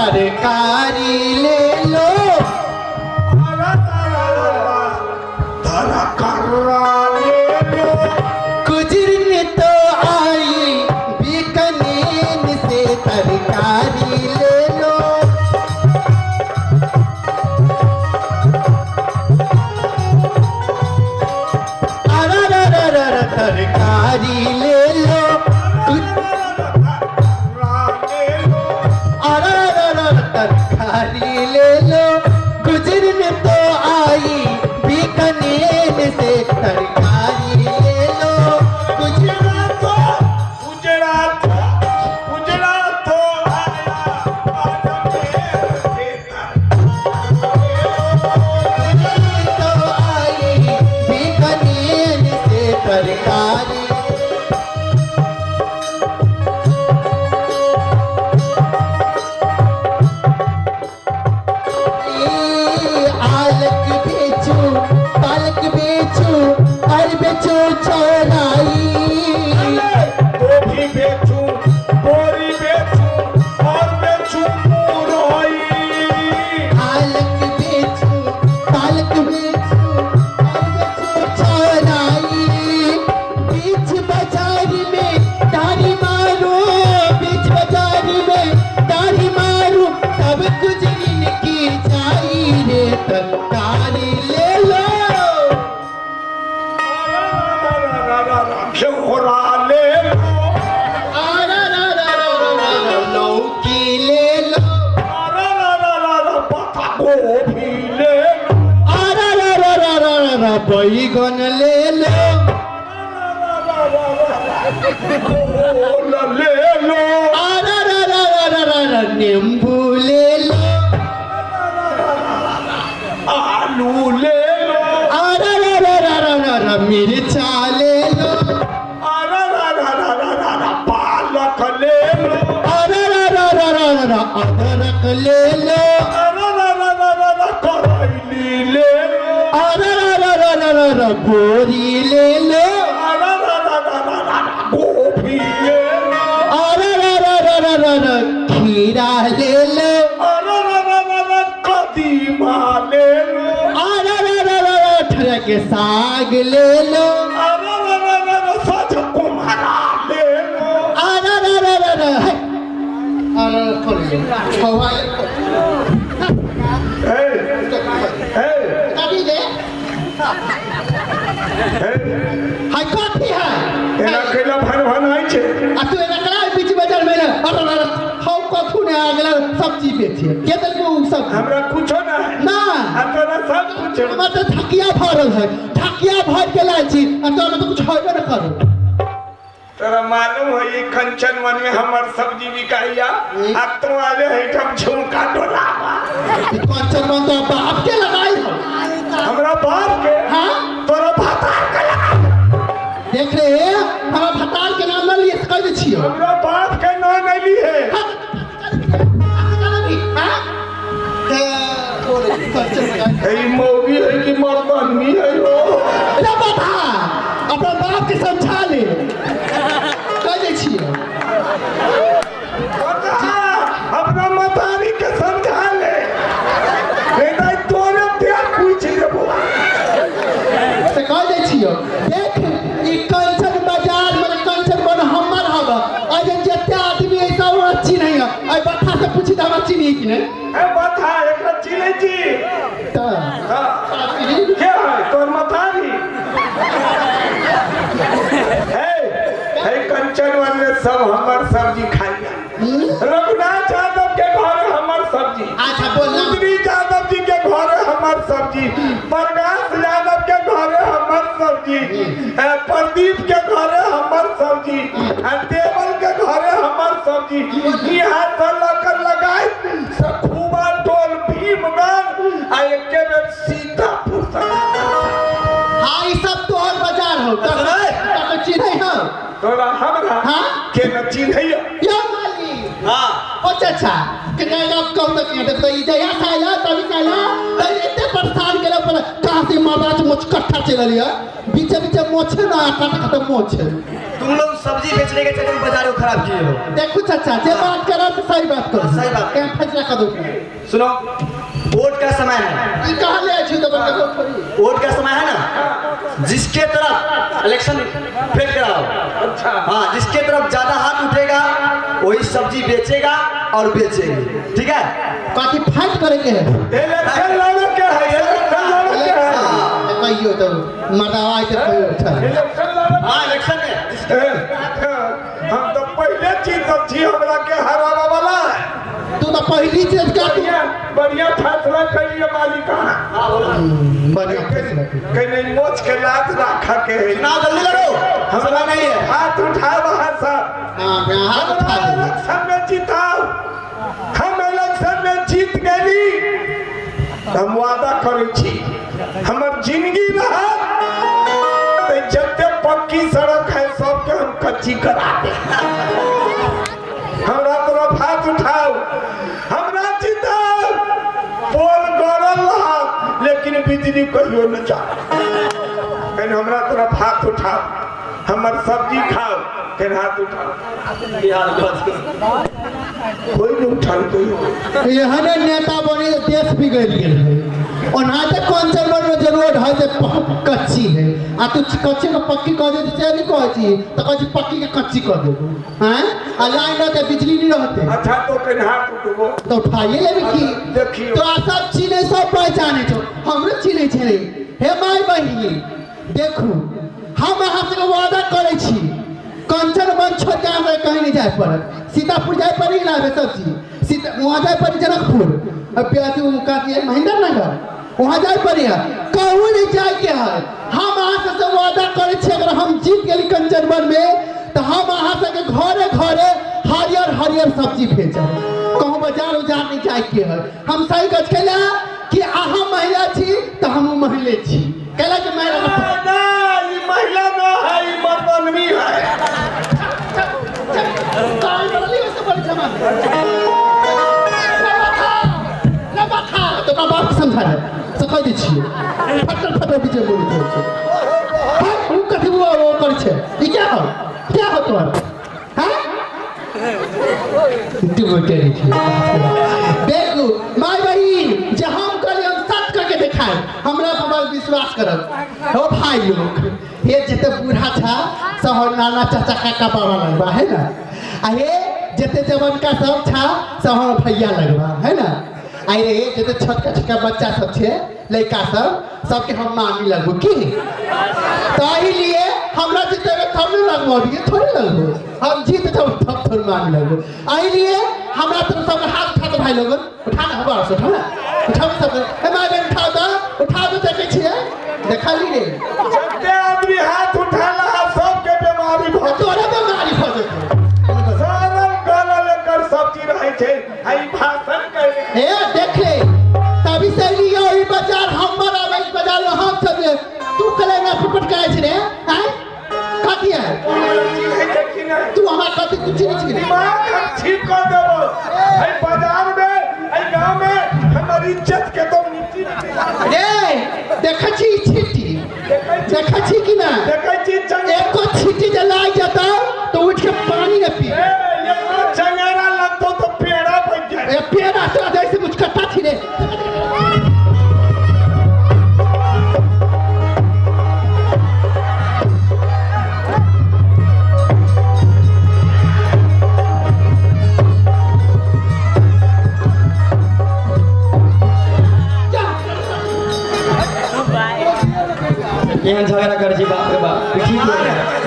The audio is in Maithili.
तरकारी ले लो। गुजरन तो आई बीकानेर से तरकारी ले लो। अरे तरकारी ले लो। अरे तरकारी ले लो। गुजरन तो आई बीकानेर से तरकारी ले लो। गुजरात गुजरात गुजरात आया तो आई बीकानेर से तरकारी। आलक बेचू पालक बेचू और बेचू चौराई। गोभी बेचू बोरी बेचू और बेचू मुरई। आलक बेचू पालक बेचू और बेचू चौराई। बीच बाजार में दाढ़ी मारो, बीच बाजार में दाढ़ी मारो, तब गुजरिन की जाई रे तरकारी ले लो। घेवड़ा ले लो। लौकी ले लो। पत्ता गोभी ले लो। बैगन ले लो। ओल ले लो। नींबू ले लो। आलू ले लो। मिर्चा ले लो। पालक ले लो। अदरक ले लो। करैली ले लो। बोरी ले लो। गोभी ले लो। खीरा ले लो। कदीमा ले लो। के साग ले लो। सज कुम्हरा ले लो। हाय कथी है एना कैला भन भन होइ छै। आ तू एना करा बीच बाजार में अरे अरे हम कथू ने आ गेला सब्जी बेचे के देलको उ सब हमरा कुछो ना है ना आ तोरा सब कुछ है। हमरा तो ठकिया भरल है, ठकिया भर के लाल छी आ तोरा तो कुछ होबे न करू। तोरा मालूम है ये कंचन वन में हमर सब्जी बिकाइया आ तू आले है हम झुमका डोलावा। ई कंचन वन तो बाप के लगाई हो। हमरा बाप के? हां तोरा भतार के लगा। देख रे हमरा भतार के नाम न लिए से कह दे छियो। हमरा बाप के नाम नहीं ली है। ए मौगी है कि मर्दानी है हो? रे बता अपना बाप के समझा ले कह दे छियो। बता अपना मतारी के समझा ले नहीं तोरे प्यार पूछ लेबो से कह दे छियो। देख ई कंचन बाजार में कंचन बन हमर हब आ जे जते आदमी ऐसा वो चिन्है है। आ बता से पूछी त हमरा चिन्ही कि नहीं? ए बता एकरा चिन्है छी त हां के है तोर मतारी? हे हे कंचन वन में सब हमर सब्जी खाइया। रघुनाथ यादव के घर हमर सब्जी। अच्छा बोल ना। उदरी यादव जी के घर हमर सब्जी। प्रकाश यादव के घर हमर सब्जी। प्रदीप के घर हमर सब्जी। देवल के घर हमर सब्जी। यहाँ से लकर लगाए सखुबा टोल भीमगंज आ एके बेर सीतापुर तक। हाँ ई सब तोहर बाजार हो तक चिन्है हो तोरा हमरा हाँ? के न चिन्है या मालिक। हाँ ओ चाचा के गप कहू तक देखो ई जया से आया तभी से आया त एते परेशान केला पर कहाँ से मर्दाना मोच कट्ठा चलल या बीचे बीचे मोछे ना काट काट मोछे। तुम लोग सब्जी बेचने बेचने के चक्कर में बाजार को खराब किए हो। देखू चाचा जे बात करा से सही बात करो। सही बात। केहन फैसला कर दो। सुनो, वोट का समय है। ई कहले अछि तो बड़का थोड़ी। वोट का समय है ना, जिसके तरफ इलेक्शन फेंक कराओ। अच्छा। हाँ, जिसके तरफ ज्यादा हाथ उठेगा वही सब्जी बेचेगा और बेचेगी, ठीक है? बाकी फाइट करेंगे है। इलेक्शन लड़े के है, इलेक्शन लड़े के है। कहियो तो मर्दावा आइ त कहियो अच्छा। इलेक्शन लड़े। हाँ, इलेक्शन में हम तो पहले चीज छी हमरा के हरावा वाला है। तू तो पहली चीज का तू बढ़िया बढ़िया फैसला करिए मालिक। बढ़िया फैसला कहीं नहीं मोच के लात रखा के है। चुनाव जल्दी लड़ो, समय नहीं है। हाथ उठाओ वहां सब। हां हाथ उठा ले। इलेक्शन में जिताओ। हम इलेक्शन में जीत गेली हम वादा करै छी हमर जिंदगी रहत तो जते पक्की सड़क है सबके हम कच्ची करा दे। हमरा तरफ हाथ उठाओ, हमरा जिताओ। पोल गड़ल रहत लेकिन बिजली कहियो न जा। कहीं हमरा तरफ हाथ उठाओ, हमर सब्जी खाओ, कहीं हाथ उठाओ। कोई नहीं उठाल कोई। एहने नेता बनी देश बिगड़ गेल है। ओनाते कंचन वन में जरूर है जे कच्ची है आ तू कच्ची के पक्की कह दे से नहीं कहै छी त कहै छी पक्की के कच्ची कह देबो। हैं आ लाइन रहते बिजली नहीं रहते। अच्छा तो कहीं हाथ उठबो तो उठाइए लेबी की। देखियो तो आ सब चिन्है सब पहचाने छौ, हमरो चिन्है छै नहीं। हे my बहिनी देखू, हम अहाँ सबके वादा करै छी कंचन वन छोड़ के अहाँ कहीं नहीं जाए पड़त। सीतापुर जाए पड़ी लाबे सब्जी, सीता वहाँ जाए पड़ी जनकपुर और महेंद्र नगर वहाँ जाए पड़ी है, कहूँ नहीं जाए के है। हम अहाँ सबसे वादा करै छी अगर हम जीत गेली कंचन वन में तो हम अहाँ सबके घरे घरे हरियर हरियर सब्जी भेजब, कहूँ बाजार उजार नहीं जाए के है। हम सही कह कैला कि अहाँ महिला छी तो हमहूँ महिले छी। कैला कि महिला महिला ना है, ई मर्दानवी है। तो बाप के समझा दे से कह दै छियै फटल फटल बीचे बोलैत रहै छै। उ कथी वो करै छै ई क्या हो क्या हो तोहर? हैं तू बोलते रहै छियै। देखू माय बहिन जे हम कहली हम सच करके देखाए, हमरा पर विश्वास करब। हो भाई लोग, हे जते बूढ़ा छा सब नाना चाचा काका बाबा लगबा है ना, आ हे जते जवानका सब छा सब हमर भैया लगबा है ना, आ रे जते छोटका छोटका बच्चा सब छे लड़का सब सबके हम मामी लगबो की। ताही लिए हमरा जितेबे तब ने लगबो, अभी थोड़े लगबो, हम जीत जब तब थोड़े मामी लगबो। एहि लिए हमरा तरफ सबके हाथ उठा दो भाई लोगन, उठा ना हमारा से उठा ना, उठाओ सब। हे my बहन उठाओ दो, उठाओ दो देखै छियै देखली रे जते आदमी हाथ उठाला सबके बीमारी भ तोरे बीमारी भ जेतौ। सारा गलल एकर सब्जी रहै छै आ ई भाषण करे। हे देख ले तभी से लियो ई बाजार हमर आबै बाजार में हम सब तू कले ना फुटफुट करै छै रे। हैं कथी है तू हमरा कथी तू चिन्है छी? दिमाग हम ठीक कर देबो। एहि बाजार में एहि गांव में हमर इज्जत के तो नीची रे देखै छी छिट्टी देखै छी कि ना? देखै छी एको छिट्टी जे लागि जेतौ तो उठ के पानी न पी। एको चंगेरा लगतौ तो पेड़ा बन जाए। ए पेड़ा तोरा जैसे मुचकट्टा छी रे। एहन झगड़ा कर छी बाप रे बाप। ठीक है।